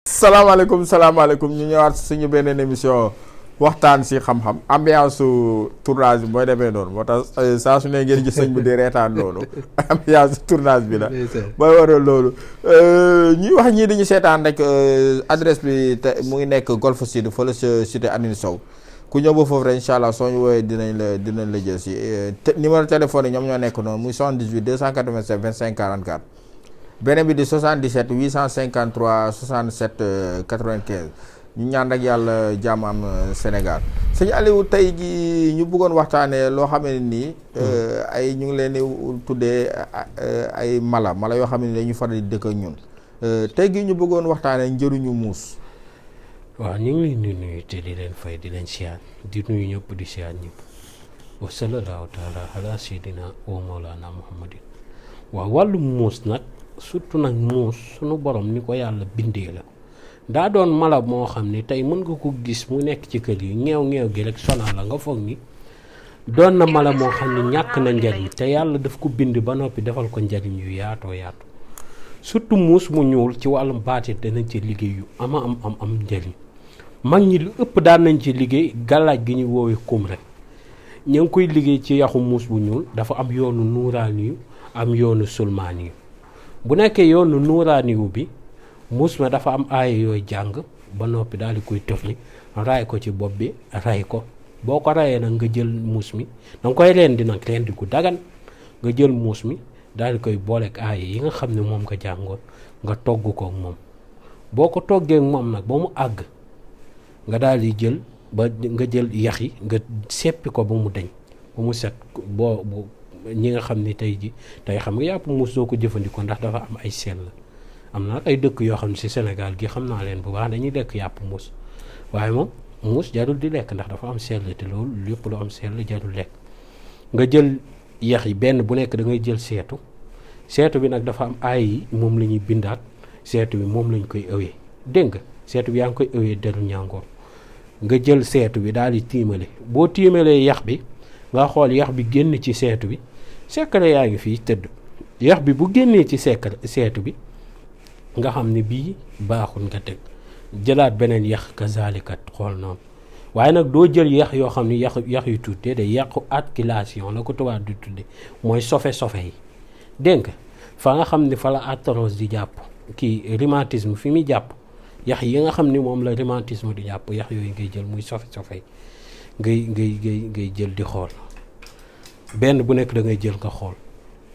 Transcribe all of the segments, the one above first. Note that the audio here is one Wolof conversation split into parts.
salaamaaleykum ñu ñëwaat suñu beneen émission waxtaan si xam-xam ambiance su tournage bi mooy demee noonu moo tax saa su ne ngeen gis sëñ bi di reetaan loolu ambiance tournage bi la mooy waral loolu ñuy wax ñii dañu seetaan rek adresse bi te mu ngi nekk Golf Sud fële sa cité Aline Sow ku ñëw ba foofu rek incha allah soo ñu woowee dinañ la jël si numéro téléphone yi ñoom ñoo nekk noonu muy 78 287 25 44 beneen bi di 77 853 67 95 ñu ñaan rek yàlla jàmm am Sénégal sëñ Aliou tey ji ñu bëggoon waxtaanee loo xam ne nii ay ñu ngi leen di tuddee ay mala yoo xam ne dañu faral di dëkk ak ñun tey gi ñu bëggoon waxtaanee njëriñu muus. waaw ñu ngi leen di nuyu te di leen fay di leen siyaar di nuyu ñëpp di siyaar ñëpp wa sallallahu taala ala sayyidina wa mawlana muhammadin waaw wàllu muus nag surtout nag muus sunu borom ni ko yàlla bindee la daa doon mala moo xam ne tey mën nga ko gis mu nekk ci kër yi ngeew gi rek sonal la nga foog ni doon na mala moo xam ne ñàkk na njariñ te yàlla daf ko bind ba noppi defal ko njariñ yu yaatoo yaatu surtout muus mu ñuul ci wàllum baatit danañ ci liggéey yu am njariñ mag ñi lu ëpp daan nañ ci liggéey gàllaaj gi ñu woowee kum rek ñu ngi koy liggéey ci yaxu muus bu ñuul dafa am yoonu nuuraani yu am yoonu sulmaani yu bu nekkee yoonu nuuraaniwu bi muus ma dafa am aaya yooyu jàng ba noppi daal di koy tëfli raay ko ci bopp bi ray ko boo ko rayee nag nga jël muus mi danga koy rendi nag rendi gu dagan nga jël muus mi daal di koy booleeg aaya yi nga xam ne moom nga jàngoon nga togg ko moom boo ko toggee moom nag ba mu àgg nga daal di jël ba nga jël yax yi nga seppi ko ba mu deñ ba mu set boo ñi nga xam ni tey xam nga yàpp muus doo ko jëfandikoo ndax dafa am ay sell am na ay dëkk yoo xam ne ci Sénégal gi xam naa leen bu baax dañuy lekk yàpp muus waaye moom muus jarul di lekk ndax dafa am sell te loolu lépp lu am sell jarul lekk nga jël yax yi benn bu nekk da ngay jël seetu bi nag dafa am ay yi moom la ñuy bindaat seetu bi moom lañ koy ëwee dégg nga seetu bi yaa ngi koy ëwee deru ñàngoor nga jël seetu bi daal di tiimale boo tiimalee yax bi nga xool yax bi génn ci seetu bi sekkale yaa ngi fii tëdd yax bi bu génnee ci seetu bi nga xam ne bii baaxul nga teg jëlaat beneen yax kazalikat xool noonu waaye nag doo jël yax yoo xam ne yax yu tuddee de yàqu articulation la ko tubaab di tudde mooy sofe yi dégg nga fa nga xam ne fa la arthrose di jàpp kii rhumatisme fi muy jàpp yax yi nga xam ne moom la rhumatisme di jàpp yax yooyu ngay jël muy sofe yi ngay jël di xool benn bu nekk da ngay jël nga xool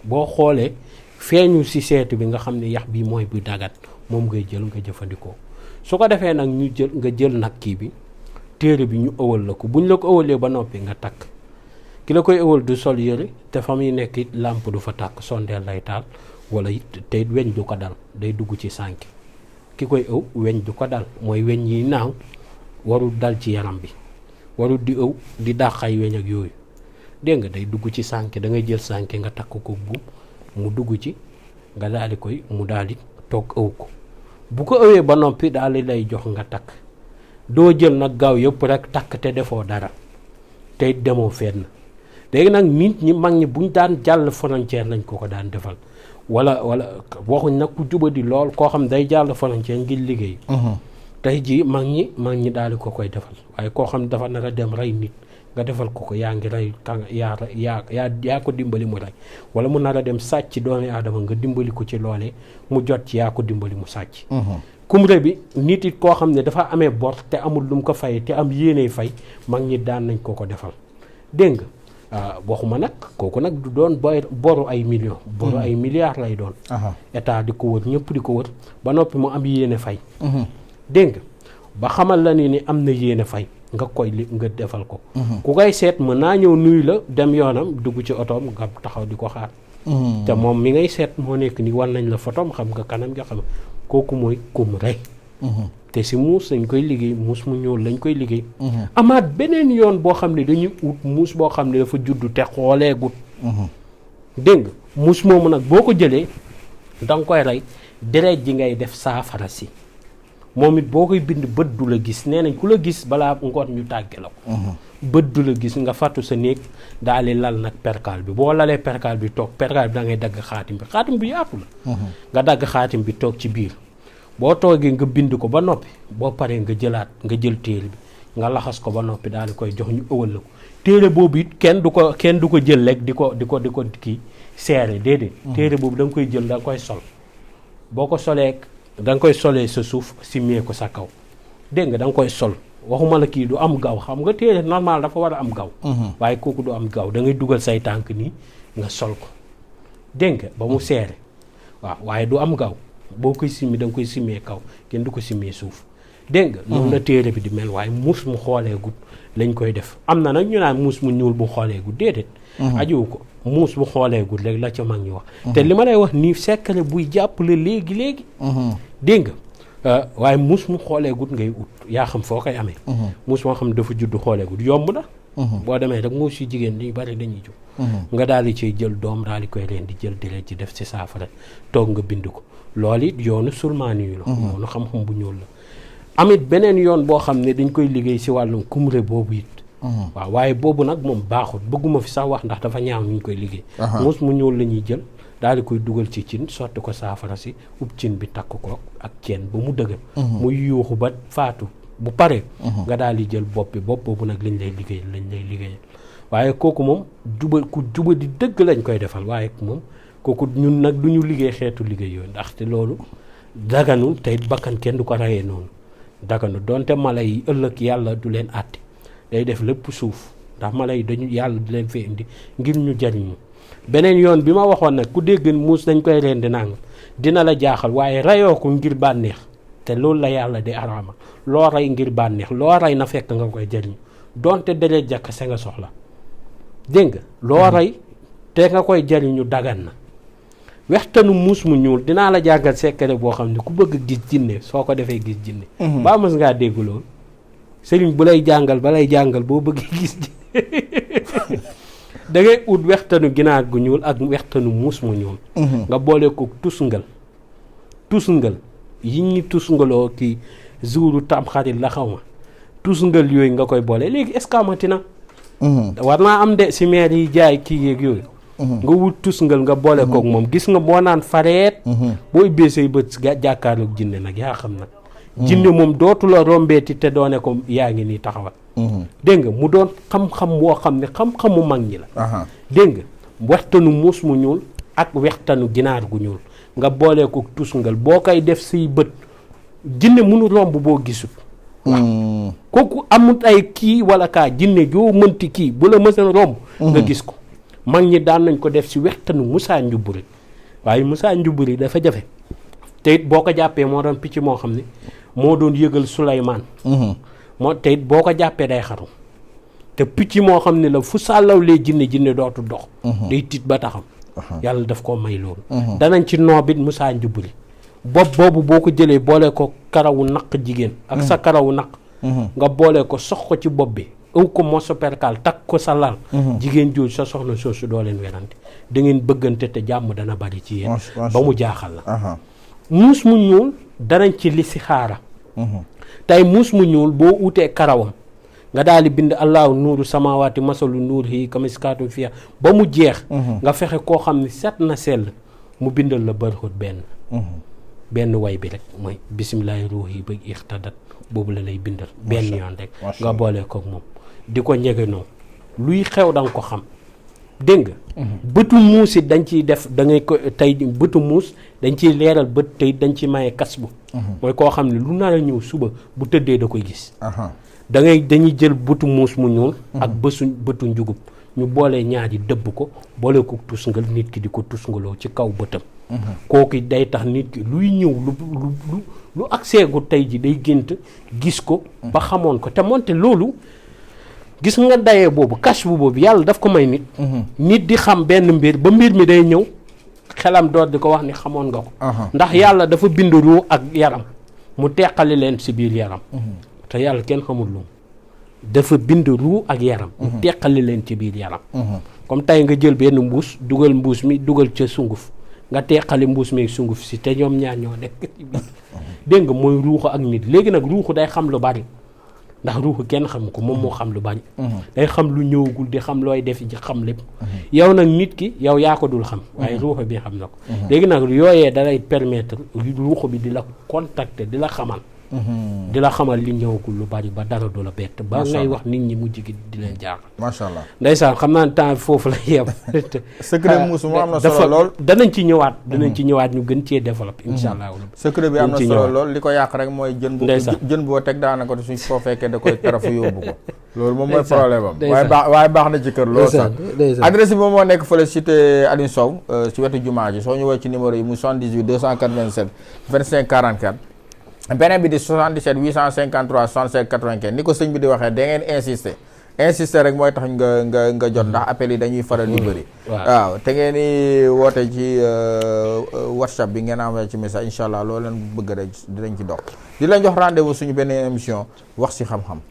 boo xoolee feeñu ci seetu bi nga xam ne yax bi mooy bu dagat moom ngay jël nga jëfandikoo su ko defee nag nga jël nag kii bi téere bi ñu ëwal la ko buñ la ko ëwalee ba noppi nga takk ki la koy ëwal du sol yëre te fa muy nekk it làmp du fa tàkk sondeel lay taal wala it te weñ du ko dal day dugg ci sànki ki koy ëw weñ du ko dal mooy weñ yi naaw warul dal ci yaram bi warul di ëw di dàqay weñ ak yooyu dégg nga day dugg ci sànke da ngay jël sànke nga takk ko buum mu dugg ci nga daal di koy mu daal di toog ëw ko bu ko ëwee ba noppi daal di lay jox nga takk doo jël nag gaaw yëpp rek takk te defoo dara te demoo fenn léegi nag nit ñi mag ñi buñ daan jàll frontière lañ ko daan defal wala waxuñ nag ku jubadi lool koo xam day jàll frontière ngir liggéey tey jii mag ñi daal di ko koy defal waaye koo xam dafa nar a dem rey nit nga defal ko yaa ngi rey yaa ko dimbali mu rey wala mu nar a dem sàcc doomi aadama nga dimbali ko ci loolee mu jot ci yaa ko dimbali mu sàcc kumre bi nit it koo xam ne dafa amee bor te amul lu mu ko fay te am yéeney fay mag ñi daan nañ ko defal dégg nga waxuma nag kooku nag du doon boru ay millions boru ay milliards lay doon état di ko wër ñëpp di ko wër ba noppi mu am yéene fay dégg nga ba xamal la ni am na yéene fay nga defal ko ku koy seet mën naa ñëw nuyu la dem yoonam dugg ci otoom nga taxaw di ko xaar te moom mi ngay seet moo nekk ni war nañ la photom xam nga kanam nga xam kooku mooy kum rey te si muus lañ koy liggéey muus mu ñuul lañ koy liggéey amaat beneen yoon boo xam ne dañuy ut muus boo xam ne dafa juddu te xooleegut dégg nga muus moomu nag boo ko jëlee da nga koy rey deret ji ngay def saafara si moom it boo koy bind bët du la gis nee nañ ku la gis balaa ngoon ñu tàgge la ko bët du la gis nga fàttu sa néeg daal di lal nag perkaal bi boo lalee perkaal bi toog perkaal bi da ngay dagg xaatim bi yaatu la nga dagg xaatim bi toog ci biir boo toogee nga bind ko ba noppi boo paree nga jël téere bi nga laxas ko ba noppi daal di koy jox ñu ëwal la ko téere boobu it kenn du ko jël rek di ko kii seere déedéet téere boobu da nga koy jël da nga koy sol boo ko solee da nga koy solee sa suuf simmee ko sa kaw dégg nga da nga koy sol waxuma la kii du am gaw xam nga téere normal dafa war a am gaw waaye kooku du am gaw da ngay dugal say tànk nii nga sol ko dégg nga ba mu seere waaw waaye du am gaw boo koy simmi da nga koy simmee kaw kenn du ko simmee suuf dégg nga noonu la téere bi di mel waaye muus mu xoolee gut lañ koy def am na nag ñu naan muus mu ñuul bu xoolee gut déedéet ajuwu ko muus bu xoolee gut léegi la ca mag ñu wax te li ma lay wax nii secret buy jàppale léegi dégg nga waaye muus mu xoolee gut ngay ut yaa xam foo koy amee muus moo xam ne dafa judd xoolee gut yomb na boo demee rek muus yu jigéen ñi bari dañuy jóg nga daal di ciy jël doom daal di koy leen di jël deret ci def ci saafara toog nga bind ko loolu it yoonu sulmaani yu la yoonu xam-xam bu ñuul la amit beneen yoon boo xam ne dañ koy liggéey si wàllum kumre boobu it waaw waaye boobu nag moom baaxul bëgguma fi sax wax ndax dafa ñaaw ñu koy liggéey muus mu ñuul la ñuy jël daal di koy dugal ci cin sotti ko saafara si ub cin bi takk ko ak ceen ba mu dëgër muy yuuxu ba faatu bu paree nga daal di jël bopp boobu nag lañ lay liggéeyal waaye kooku moom juba di dëgg lañ koy defal waaye moom kooku ñun nag du ñu liggéey xeetu liggéey yooyu ndaxte loolu daganul tey bakkan kenn du ko rayee noonu daganul donte mala yi ëllëg yàlla du leen àtte day def lépp suuf ndax mala yi dañu yàlla du leen fee indi ngir ñu jariñu beneen yoon bi ma waxoon nag ku dégg muus dañ koy rendi nangam dina la jaaxal waaye rayoo ko ngir bànneex te loolu la yàlla di araama loo rey ngir bànneex loo rey na fekk nga koy jariñu donte deret jakk se nga soxla dégg nga loo rey te nga koy jariñu dagan na wextanu muus mu ñuul dinaa la jàngal secret boo xam ne ku bëgg gis jinne soo ko defee gis jinne baa mës ngaa dégg loolu sëriñ bu lay jàngal ba lay jàngal boo bëggee gis jinne da ngay ut wextanu ginaar gu ñuul ak wextanu muus mu ñuul nga boole ko tusngal yi ñi tusngaloo ki jouru tamxarit la xaw ma tusngal yooyu nga koy boole léegi est-ce que amati na war naa am de si maire yi jaay kii yeeg yooyu nga wut tusngal nga boole koog moom gis nga boo naan fareet boo ubbee say bët jàkkaarloog jinne nag yaa xam nag jinne moom dootu la rombeeti te doone ko yaa ngi nii taxawal dégg nga mu doon xam-xam woo xam ne xam-xamu mag ñi la dégg nga wextanu muus mu ñuul ak wextanu ginaar gu ñuul nga boole ko tusngal boo koy def say bët jinne mënu romb boo gisul waaw kooku amut ay kii wala kaa jinne joo mënti kii bu la mëseen romb nga gis ko mag ñi daan nañ ko def si wextanu Musaa Njuburi waaye Musaa Njuburi dafa jafe te it boo ko jàppee moo doon picc moo xam ne moo doon yëgal Suleymaan moo te it boo ko jàppee day xaru te picc moo xam ne la fu sàllawlee jinne dootu dox day tiit ba taxam yàlla daf ko may loolu danañ ci noobit Musaa Njuburi bopp boobu boo ko jëlee boole ko karawu naq jigéen ak sa karawu naq nga boole ko sox ko ci bopp bi ëw ko moso perkal takk ko sa lal jigéen jooju sa soxna soosu doo leen werante da ngeen bëggante te jàmm dana bari ci yéen ba mu jaaxal la muus mu ñuul danañ ci listixaara tey muus mu ñuul boo utee karawam nga daal di bind allahu nuuru samawaati masalu nuur yi kamiskaatum fiya ba mu jeex nga fexe koo xam ne set na sell mu bindal la bërxut benn way bi rek mooy bisimilahi ruuhi ba ixtadat boobu la lay bindal benn yoon rek nga boole koog moom di ko ñegenoo luy xew da nga ko xam dégg nga bëtu muus it dañ ciy def da ngay ko tey bëtu muus dañ ciy leeral bët tey dañ ci maye kas bu mooy koo xam ne lu nar a ñëw suba bu tëddee da koy gis dañuy jël bëtu muus mu ñuul ak bëtu njugub ñu boole ñaari dëbb ko boole ko tusngal nit ki di ko tusngaloo ci kaw bëtam kooku day tax nit ki luy ñëw lu accès gu tey ji day gént gis ko ba xamoon ko te moonte loolu gis nga dayee boobu cash bu boobu yàlla daf ko may nit. nit di xam benn mbir ba mbir mi day ñëw xelam doot di ko wax ni xamoon nga ko. ndax yàlla dafa bind ruu ak yaram mu teqali leen si biir yaram. te yàlla kenn xamul lu dafa bind ruu ak yaram. mu teqali leen ci biir yaram. comme tey nga jël benn mbuus dugal mbuus mi dugal ca sunguf nga teqali mbuus mi sunguf si te ñoom ñaar ñoo nekk ci biir dégg nga mooy ruuxu ak nit léegi nag ruuxu day xam lu bari ndax ruuxu kenn xam ko moom moo xam lu bari. day xam lu ñëwagul di xam looy def ji xam lépp. yow nag nit ki yow yaa ko dul xam. waaye ruuxu bi xam na ko. léegi nag yooyee da lay permettre ruuxu bi di la contacter di la xamal. di la xamal li ñëwagul lu bari ba dara du la bett. ba ngay wax nit ñi mujj gi di leen jaaxal. macha allah ndeysaan xam naa ne temps foofu la yem. secret muus mu am na solo lool. danañ ci ñëwaat. danañ ci ñëwaat ñu gën cee développer. incha allah secret bi am na solo lool li ko yàq rek mooy jën boo teg daanaka suñ foo fekkee da koy tarafu yóbbu ko. loolu moom mooy problème am. waaye baax na ci kër loolu sax. adresse bi moom moo nekk fële cité Aline Sow ci wetu jumaa ji soo ñëwee ci numéro yi mu 78 287 25 44. beneen bi di 77 853 67 95 ni ko sëñ bi di waxee da ngeen insister rek mooy tax nga jot ndax appel yi dañuy faral di bëri. waaw te ngeen di woote ci WhatsApp bi ngeen envoyé ci message incha allah loolu leen bëgg rek dinañ ci dox di leen jox rendez-vous suñu beneen émission wax ci xam-xam.